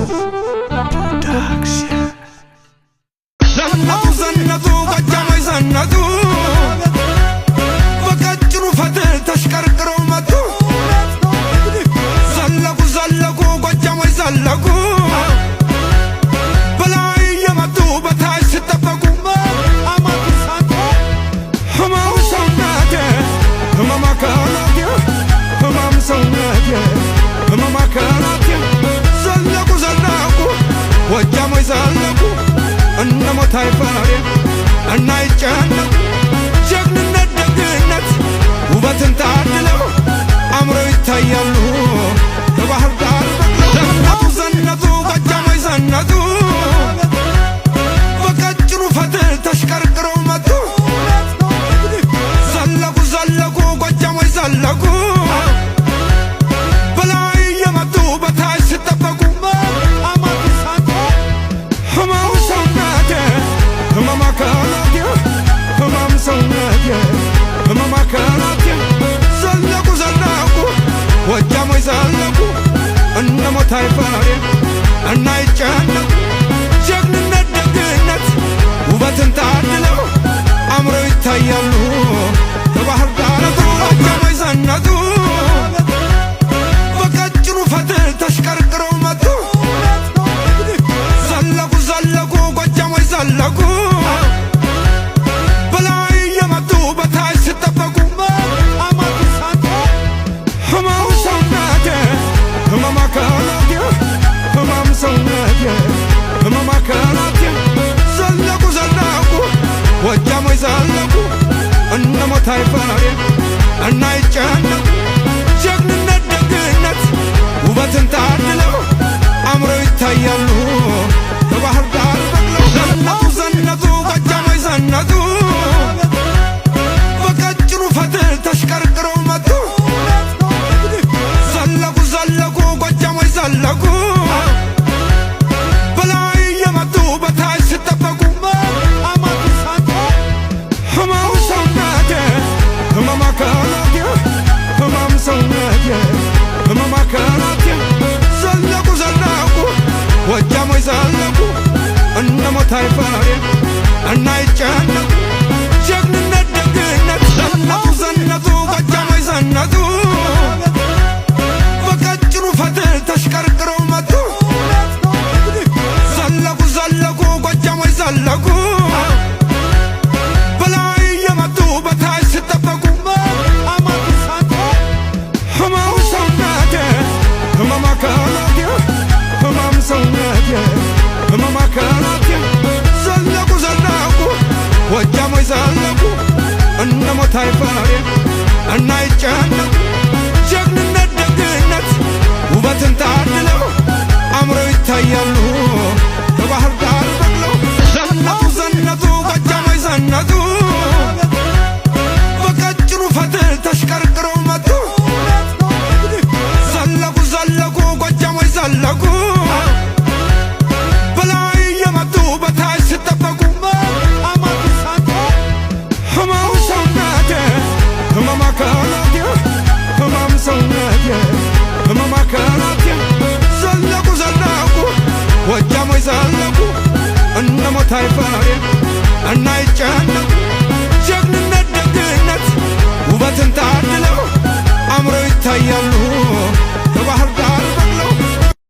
Production. ዘነጡ ዘነጡ ጎጃሞች ዘነጡ፣ በቀጭኑ ፈትል ተሽቀርቅረው መጡ። ዘለቁ ዘለቁ ጎጃሞች ዘለቁ፣ በላይ እየመጡ በታች ሲጠበቁ። ህመም ሰውነቴ ህመም አካላቴ፣ ህመም ሰውነቴ ህመም አካላቴ። ዘለቁ ዘለቁ ጎጃሞች ዘለቁ፣ እነ ሞታይ ፈሬ እና ይጨነቁ። ጀግንነት ደግነት ውበትን ታድለው አምረው ይታያሉ ከባህር ዳር በቅለው። ዘነጡ ዘነጡ ጎጃሞች ዘነጡ፣ በቀጭኑ ፈትል ተሽቀርቅረው መጡ። ዘለቁ ዘለቁ ጎጃሞች ዘለቁ፣ በላይ እየመጡ በታች ሲጠበቁ። ህመም ሰውነቴ ህመም አካላቴ፣ ህመም ሰውነቴ ህመም አካላቴ። ዘለቁ ዘለቁ ጎጃሞች ዘለቁ፣ እነ ሞታይ ፈሬ እና ይጨነቁ። ጀግንነት ደግነት ውበትን ታድለው አምረው ይታያሉ ከባህር ዳር። ጎጃሞች ዘነጡ፣ በቀጭኑ ፈትል ተሽቀርቅረው መጡ። ዘለቁ ዘለቁ ጎጃሞች ዘለቁ፣ በላይ እየመጡ በታች ሲጠበቁ። ህመም ሰውነቴ ህመም አካላቴ፣ ህመም ሰውነቴ ህመም አካላቴ። ዘለቁ ዘለቁ ጎጃሞች ዘለቁ፣ እነ ሞታይ ፈሬ እና ይጨነቁ። ጀግንነት ደግነት ውበትን ታድለው አምረው ይታያሉ ከባህር ዳር በቅለው። ዘነጡ ዘነጡ ጎጃሞች ዘነጡ፣ በቀጭኑ ፈትል ተሽቀርቅረው መጡ። ዘለቁ ዘለቁ ጎጃሞች ዘለቁ፣ በላይ እየመጡ በታች ሲጠበቁ። ህመም ሰውነቴ ህመም አካላቴ፣ ህመም ሰውነቴ ህመም አካላቴ። ዘለቁ ዘለቁ ጎጃሞች ዘለቁ፣ እነ ሞታይ ፈሬ እና ይጨነቁ። ጀግንነት ደግነት ዘነጡ ዘነጡ ጎጃሞች ዘነጡ፣ በቀጭኑ ፈትል ተሽቀርቅረው መጡ። ዘለቁ ዘለቁ ጎጃሞች ዘለቁ፣ በላይ እየመጡ በታች ሲጠበቁ። ህመም ሰውነቴ ህመም አካላቴ፣ ህመም ሰውነቴ ህመም አካላቴ። ዘለቁ ዘለቁ ጎጃሞች ዘለቁ፣ እነ ሞታይ ፈሬ እና ይጨነቁ። ጀግንነት ደግነት ውበትን ታድለው አምረው ይታያሉ ከባህር ዳር በቅለው። ዘነጡ ዘነጡ ጎጃሞች ዘነጡ፣ በቀጭኑ ፈትል ተሽቀርቅረው መጡ። ዘለቁ ዘለቁ ጎጃሞች ዘለቁ፣ በላይ እየመጡ በታች ሲጠበቁ። ህመም ሰውነቴ ህመም አካላቴ፣ ህመም ሰውነቴ ህመም አካላቴ። ዘለቁ ዘለቁ ጎጃሞች ዘለቁ፣ እነ ሞታይ ፈሬ እና ይጨነቁ። ጀግንነት ደግነት ውበትን